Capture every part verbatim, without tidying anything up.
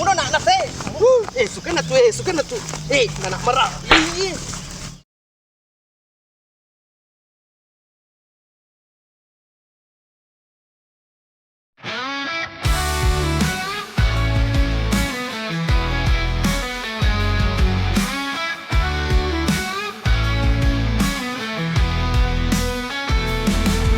Udah nak nase. Wuh, eh, suka na tu, eh, suka na tu. Eh, nak, nak merah. Ih.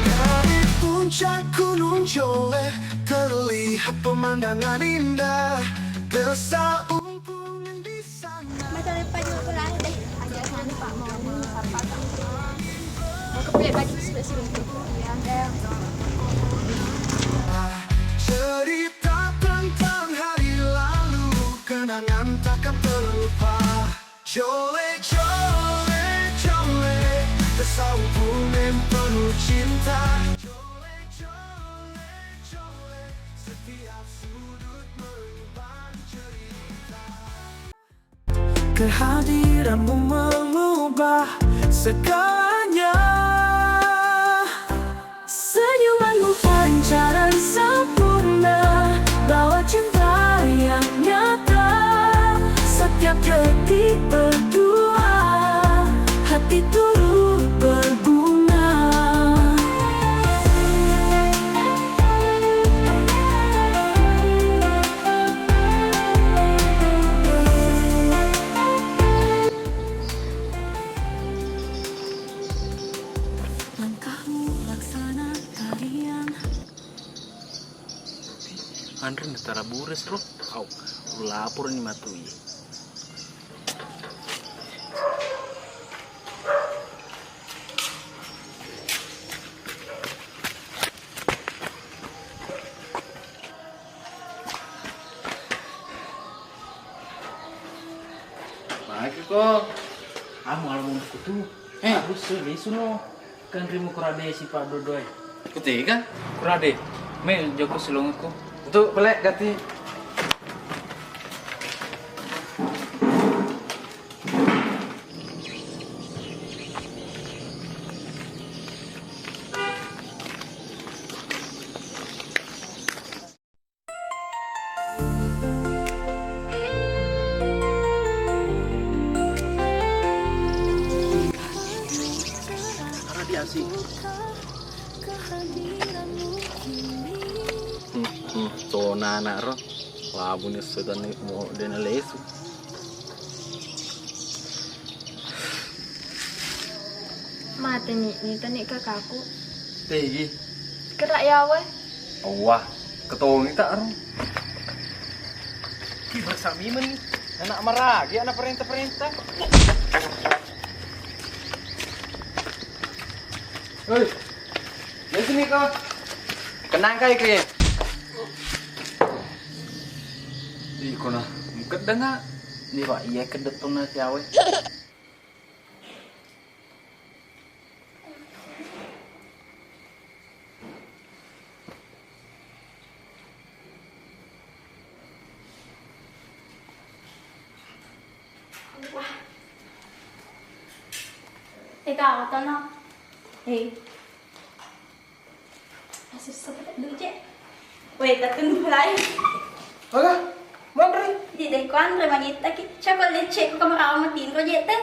Dari puncak Gunung Jole terlihat pemandangan indah desa Umpungan di sana. Macam apa juga aku lari deh. Ada sana Pak Moni, Bapak Kang. Mau kepilih baju sebelah sini. Iya. Cerita tentang hari lalu, kenangan takkan terlupa. Jole, jole, jole, desa Umpungan penuh cinta. Jole, jole, jole, setiap sudut menyimpan cerita. Kehadiranmu mengubah segalanya. Senyumanmu pancaran sempurna, bawa cinta yang nyata. Setiap detik berdua, hati turut berbunga. Langkahmu laksana tarian. Anre ni tara bures ro. Au, ulapor ni matu iye. Magi ko? Amo alamu kutu. Eh, harus lesu no. Kan rimu kurade sipa dodoe. Kutega? Kurade. Me joko silongku. Untuk belek gati. Hmm, hmm, tona anak ro. Labu ni setan ni mo dena lesu. Mateni, niteni kakaku. Tegi. Kerak yawe. Wah, ketongi tak ro. Ki bersamimen ni. Anak maragi, anak perintah-perintah. Hei, ya sini kau. Kenang kai ke. Ih, kona, mungkin dengar. Ni, Pak, iya kedetong na siawe. Wah. Eh, Kak, otono. Eh. Asu sabar dulu, Cek. Weh, tattundu mulai. Aga? Manre? Di deko anre manitta ki. Cako lecce ko kamera matinro, Cek, teh.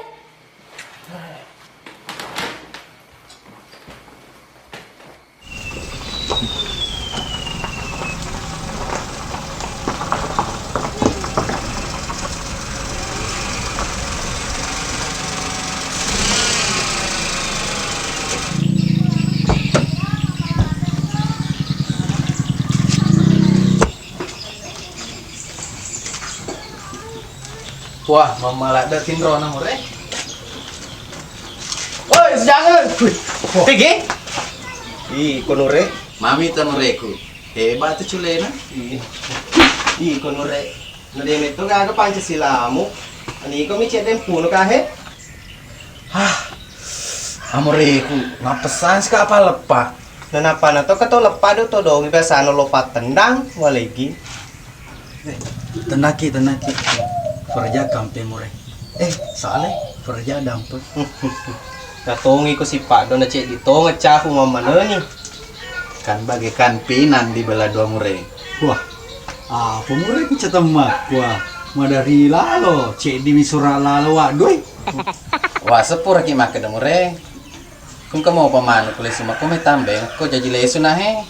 Wah, mammaladde tinrona mure. Woi, jangan. Wih, wah. Tege? Ih, konure. Mami tamureku. Hebat tu culena. Ih. Ih, konure. Nademe tu gaga Pancasilamu. Ani ko mi cedde mpuno kahe. Hah, amureku, mappesang sika apa leppa? Nanappa na to keto leppa do todongi biasana lopa tendang, walegi. Eh, tenaki, tenaki. Faraja kampe mure. Eh, sale, Faraja dampe. Natongi ko sipa do na ceddi tonga cahu mammanengi. Kan bagaikan pinang di bela dua mure. Wah, Apa mure ku catemmakku, ah? Madari lalo, ceddi mi sura lalo waddoi. Wah, seppuraki makkeda mure. Kungka mau pamanu kulesu makko mai tambeng ko jaji lesu nahe.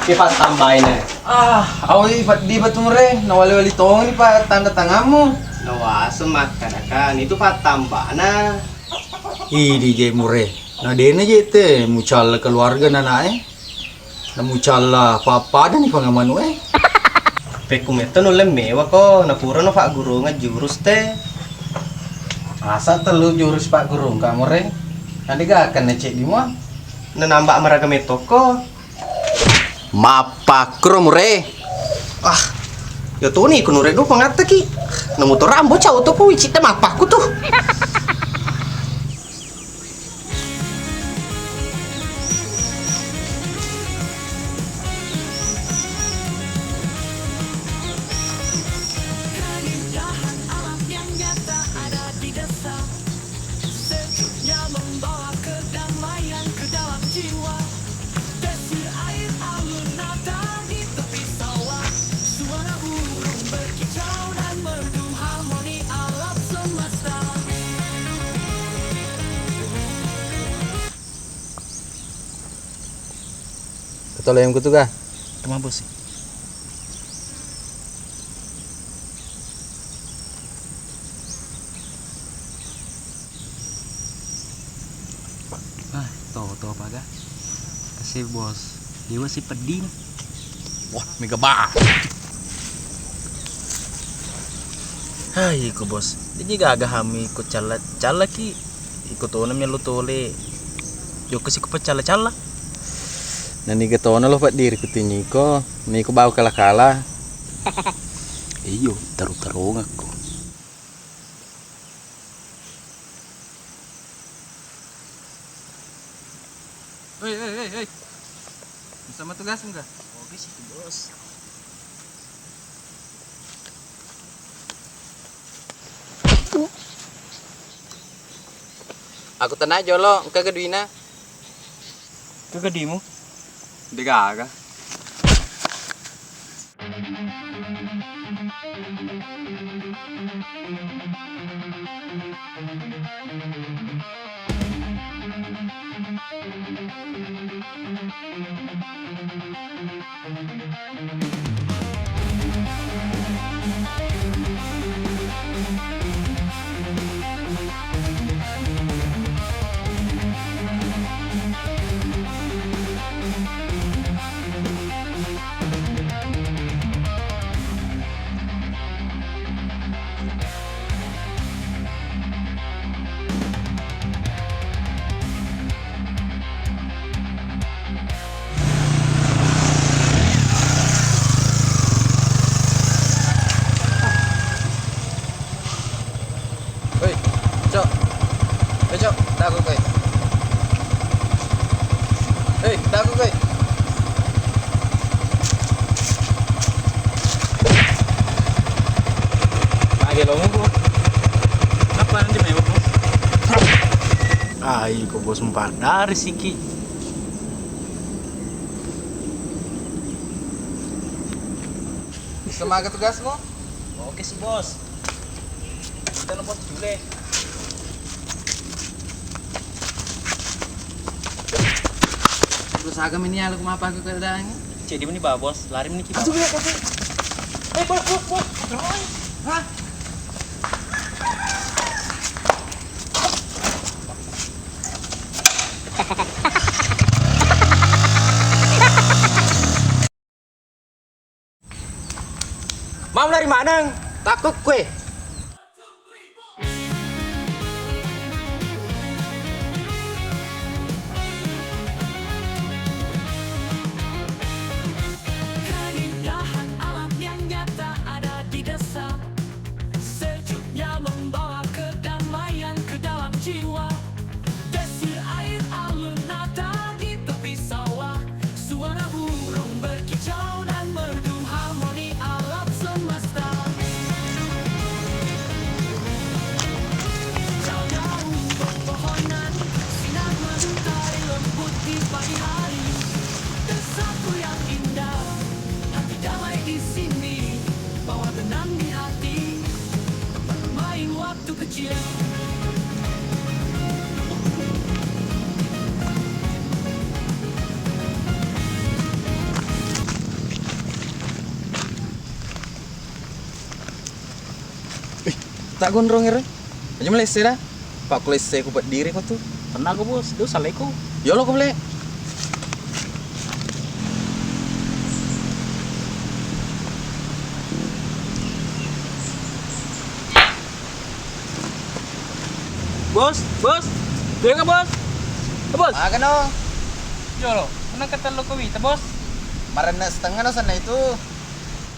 Ki pattambai ne. Ah, awi peddi batu mure, nawali-wali tongni pa tanda tanganmu. Nawaseng makkeda kan itu pattambana. Idi je mure. Na dena je te mucalla keluarga nanae. Namucalla pappadani pangamanu e. Pekku metto nulle mewa ko, napurano faggurungeng jurus te. Asa tellu jurus faggurung kamu re. Nade gakan na ceddi mua. Nanamba maraga metto ko. Mappakkuro mure. Ah, yo toni ku nure du pangattaki. Namuto rambo cau to ku wicitta mappakku tu. Keindahan alam yang nyata ada di desa. Sejuknya membawa kedamaian ke dalam jiwa. Desi air alun nada di tepi sawah. Suara burung berkicau dan merdu harmoni alam semesta. Ketua lem kutu ga? Tuma bosi. Ah, to, to paga. Kasi bos, dewa si peddi ni. Wah, mega ba. Hai, iko bos. Jadi gaga hami ko calla-calla ki. Iko tona melo tole. Jokka si ko pecalla-calla. Naniga tona lo paddiri ku tinyiko. Niko bau kala-kala. Iyo, taru-tarungakko. Hei, hei, hei, hei. Bisa matu gas enggak? Oke sih, bos. Aku tenang jolo, engka ga duina. Ke gedimu? Degaga. Hei, Cok. Hei, Cok, dagu kowe. Hei, dagu kowe. Mage lo muku. Apa nanti mau, Bos? Ah, iko bos empat dari siki. Semangat tugasmu? Oke sih, Bos. Kita lepas dulu deh. Terus agam ini aku mapa aku keadaan. Cek di mana, Bos? Lari meniki, Bos. Aduh, ya, tapi. Eh, Bos, Bos, Bos. Hah? Mau lari maneng? Takut kue. Keindahan alam yang nyata ada di desa. Sejuknya membawa kedamaian ke dalam jiwa. Desi air alun nada di tepi sawah. Suara burung berkicau dan merdu harmoni alam semesta. Tak gondrong ero. Aja melese dah. Pak kulese ku pediri ko tu. Tenang ko bos, dosa leko. Yolo ko bele. Bos, bos. Dengar bos. Eh, bos. Agano. Yolo, tenang kata lo ko wita bos. Marenne setengah no sana itu.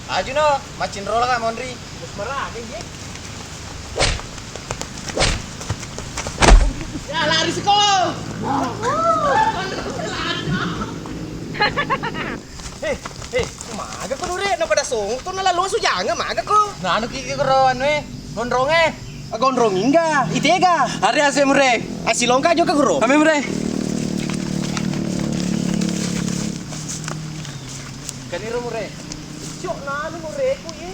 Aju no, macinro lah monri. Bos maraga ye. Ya lari siko. Hei, hei, maga ko dure na pada song to na lalu sujanga maga ko. Nah, anu kiki kero anu eh, gondrong eh. Gondrong ingga, itega. Hari ase mure. Asilongka joka guru. Kami mure. Kaniro mure. Cok nanu mure ku ye.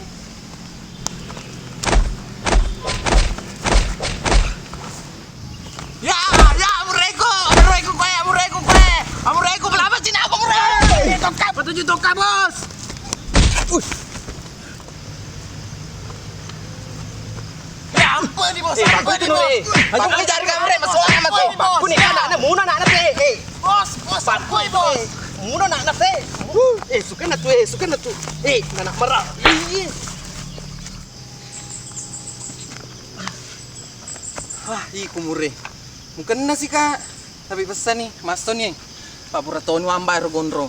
Ya, ya, amureko, amureko koe, amureko koe, amureko belapa cina aku mure. Toka, petunjuk toka bos. Uh. Ya ampun nih bos, eh, ampun nih bos. Aku kejar kamu re, masuk amat bos. Aku nih kan anak muna anak anak eh. Bos, bos, ampun bos. Muna anak anak eh. Eh, suka na tu, eh, suka na tu. Eh, anak merah. Iya. Wah, iko mure. Mukenna sika. Tapi pessani, mastoni. Pak pura toni wamba ero gondrong.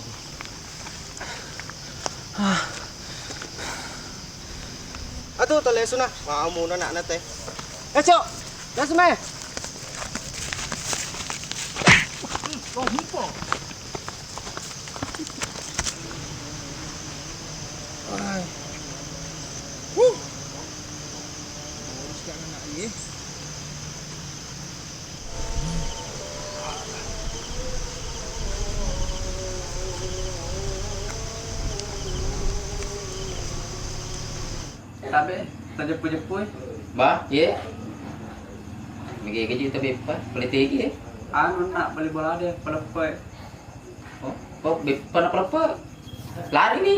Ah. Atu to lesu na. Mau muna nak nate. Eh, Cok. Lesu me. Lo hupo. Ai. Huh. Urus ka anak iye. Tabe, tajeppu-jeppu e. Ba, ye. Mege-ge juta beppa, pale tegi e. Anu nak beli bola de, paleppe. Oh, oh, beppa na paleppe. Lari ni.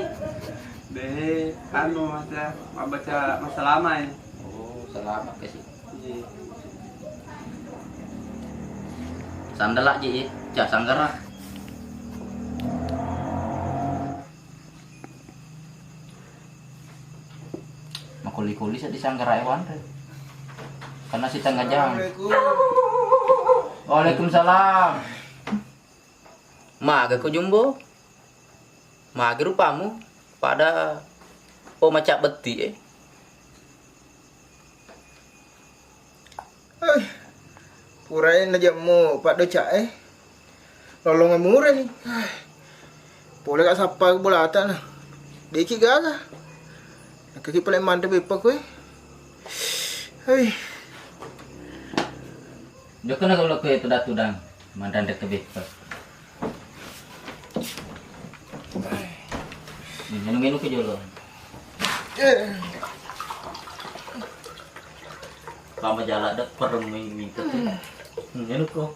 De, anu masa, mabbaca masalama e. Oh, selamat kasih. Iya. Sandala je, ya. Cak sanggara. Makuli-kuli sa di sanggara e wanre. Karena setengah jam. Assalamualaikum. Waalaikumsalam. Maga ko Jumbo? Magi rupamu pada, oh, macak betti e. Eh, purae najemmu Pak Doca e. Lolong amure ni. Eh, pole ka sappa bolata na. Deki gaga. Kaki pale manre beppa koe. Hei. Jokka na kalau koe tudang-tudang. Manre ke beppa. Ngenu-ngenu ke jolo. Pama jala de pereng mi-, minta tu. Ngenu ko.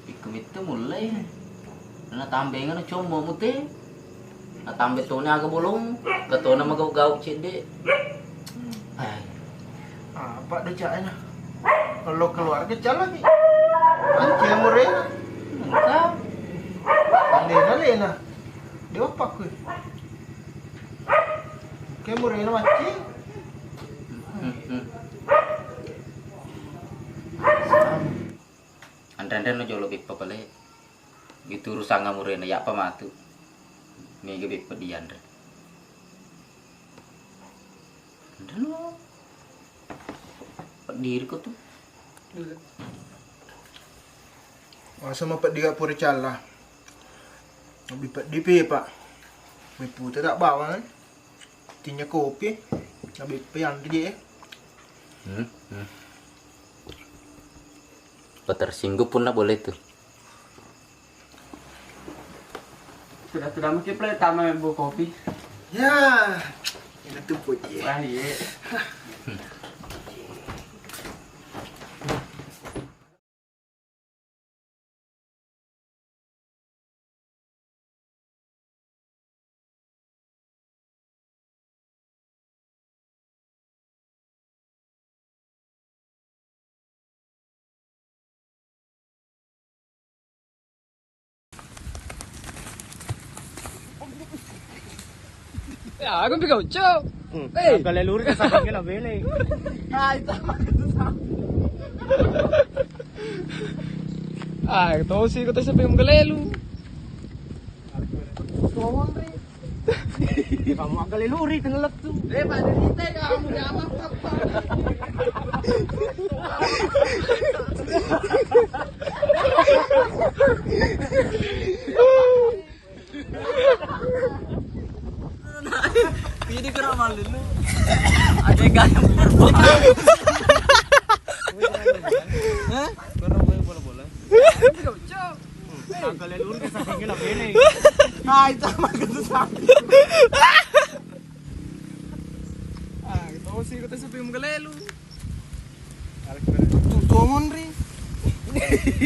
Ikku mitu mullai. Natambengana commo mute. Natambe tona aga bolong, katona magau-gau cedde. Ai. Apa do ca'na? Kalau keluarga calon ni. Anci yang murena. Entah. Lena, lena. Dia apa ku? Ke murena maci. Hmm, hmm. Anre-anre no jolo beppa pale. Itu urusan amurena, ya apa matu. Mega beppa dianre. Anre no. Pediri ko tu. Masa mapeddi ga pura calla. Lebih peddi pi, Pak. Lebih putih tak bawang, eh. Tinya kopi. Lebih pe yang gede, eh. Hmm, hmm. Kau tersinggung pun nak boleh tuh. Sudah, sudah mungkin play tama bu kopi. Ya, ini tuh puji. Wah, iya. Ya, aku pikir ucok. Hmm. Eh. Kalau luri ke samping kena bele. Ah, itu sama. Ah, itu sih kata siapa yang gelelu. Ngomong, Ri. Kamu agak leluri kena lettu. Eh, Pak, dari kita ya, kamu udah aman, Pak. Ini kira malu lu. Ada yang gayung purba. Hah? Bola-bola. Angka leluru ke sampingnya lah bene. Ah, itu sama gitu, sama. Ah, itu sih, kita sampai menggelelu. Tuh, tuh, Monri.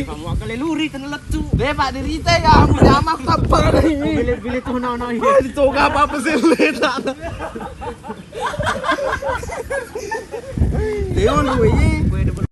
Kamu angka leluri kena lettu. Deh, Pak, derita ya, kamu jamak apa? Bile-bile tuh, no, no, iya. Ditoga apa-apa sih, leta. Dia, Monri, iya.